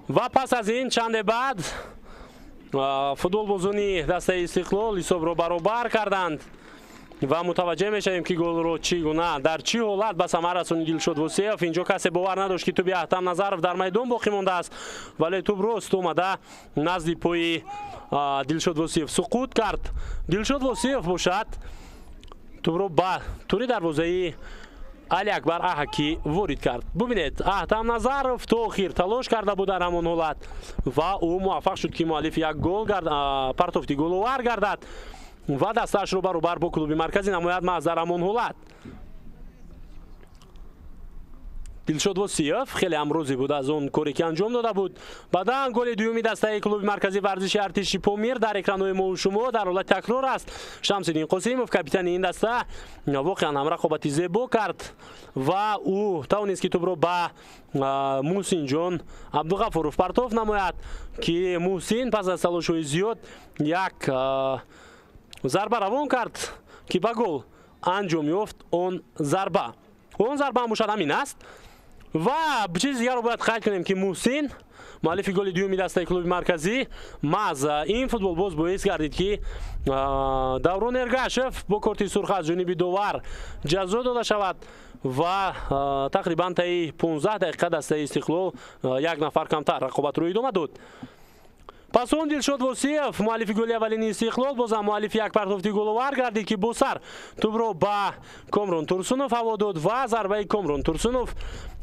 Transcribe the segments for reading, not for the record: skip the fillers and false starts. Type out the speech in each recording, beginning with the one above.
Ва пас аз ин чанде баъд футболбозони дастаи Истиқлол ҳисобро баробар карданд ва мутаваҷҷеҳ мешавем, ки голро чӣ гуна, дар чӣ ҳолат ба самар расонид Дилшод Восиев. Инҷо касе бовар надошт, ки тӯби Аҳтам Назаров дар майдон боқӣ мондааст, вале тӯб рост омада назди пои Дилшод Восиев суқут кард. Дилшод Восиев бошад, тӯбро ба тури дарвозаи Али Акбар Аҳакӣ ворид кард. Бубинед, Аҳтам Назаров то охир талош карда буд дар ҳамон ҳолат ва ӯ муваффақ шуд, ки муаллиф як гол партофти головар гардад ва дастаашро баробар бо клуби марказӣ намояд. Маҳз дар ҳамон ҳолат Дилшод Восиев хеле ҳам розӣ буд аз он коре, ки анҷом дода буд. Баъдан голи дуюми дастаи клуби марказии варзиши артиши Помир дар экранҳои мову шумо дар ҳолати такрор аст. Шамсиддин Қосимов, капитани ин даста, воқеан ҳам рақобати зебо кард ва ӯ тавонист, ки тӯбро ба Муҳсинҷон Абдуғафуров партоф намояд, ки Муҳсин пас аз талошҳои зиёд як зарба равон кард, ки ба гол анҷом ёфт он зарба. Он зарба ҳам бошад ҳамин аст. Ва чизи дигарро бояд қайд кунем, ки Муҳсин, муаллифи голи дуюми дастаи клуби марказӣ, маҳз ин футболбоз боис гардид, ки Даврон Эргашев бо корти сурх аз ҷониби довар ҷазо дода шавад ва тақрибан таи 15 дақиқа дастаи Истиқлол як нафар камтар рақобатро идома дод. Пас он Дилшод Восиев, муаллифи голи аввалини Истиқлол, бозам муаллифи як партофти головар гардид, ки бо сар тӯбро ба Комрон Турсунов ҳаво дод ва зарбаи Комрон Турсунов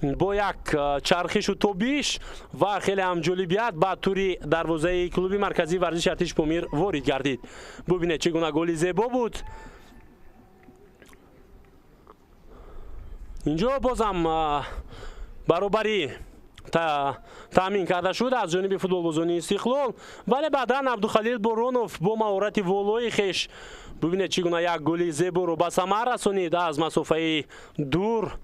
бо як чархишу тобиш ва хеле ҳам ҷолибият ба тури дарвозаи клуби марказии варзиши артиши Помир ворид гардид. Бубинед, чӣ гуна голи зебо буд. Инҷо бозам баробарӣ таъмин карда шуд аз ҷониби футболбозони Истиқлол, вале баъдан Абдухалил Боронов бо маҳорати волои хеш, бубинед, чӣ гуна як голи зеборо ба самар расонид аз масофаи дур.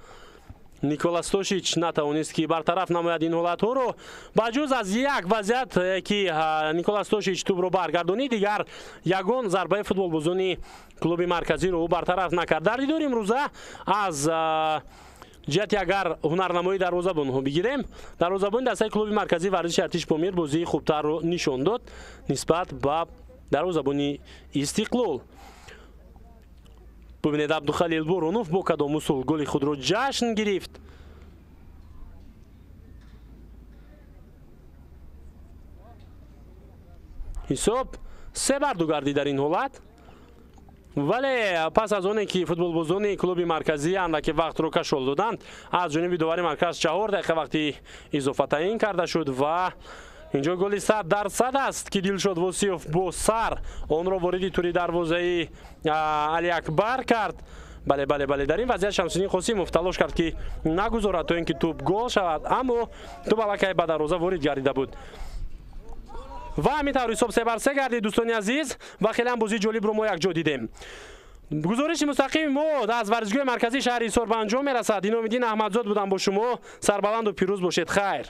Николас Тошич натавонист, ки бартараф намояд ин ҳолатҳоро. Ба ҷуз аз як вазъият, ки Николас Тошич тӯбро баргардонид, дигар ягон зарбаи футболбозони клуби марказиро ӯ бартараф накард. Дар дидори имрӯза аз ҷиҳати агар ҳунарнамоии дарвозабонҳо бигирем, дарвозабони дастаи клуби марказии варзиши артиши Помир бозии хубтарро нишон дод нисбат ба дарвозабони Истиқлол. Бубинед, Абдухалил Боронов бо кадом усул голи худро ҷашн гирифт. Ҳисоб 3-2 гардид дар ин ҳолат. Вале пас аз оне ки футболбозони клуби марказӣ андаке вақтро кашол доданд, аз ҷониби довари марказ 4 дақиқа вақти изофа таъин карда шуд ва инҷо голи 100% аст, ки Дилшод Восиев бо сар онро вориди тури дарвозаи Али Акбар кард. Бале, бале, бале, дар ин вазъият Шамсиддин Қосимов талош кард, ки нагузорад, то ин ки тӯб гол шавад, аммо тӯб аллакай ба дарвоза ворид гардида буд. Ва ҳамин тавр ҳисоб 3-3 гардид, дӯстони азиз, ва хеле ҳам бозии ҷолибро мо якҷо дидем. Гузориши мустақими мо аз варзишгоҳи марказии шаҳри Ҳисор ба анҷом мерасад. Иномиддин Аҳмадзод будам бо шумо. Сарбаланду пирӯз бошед. Хайр.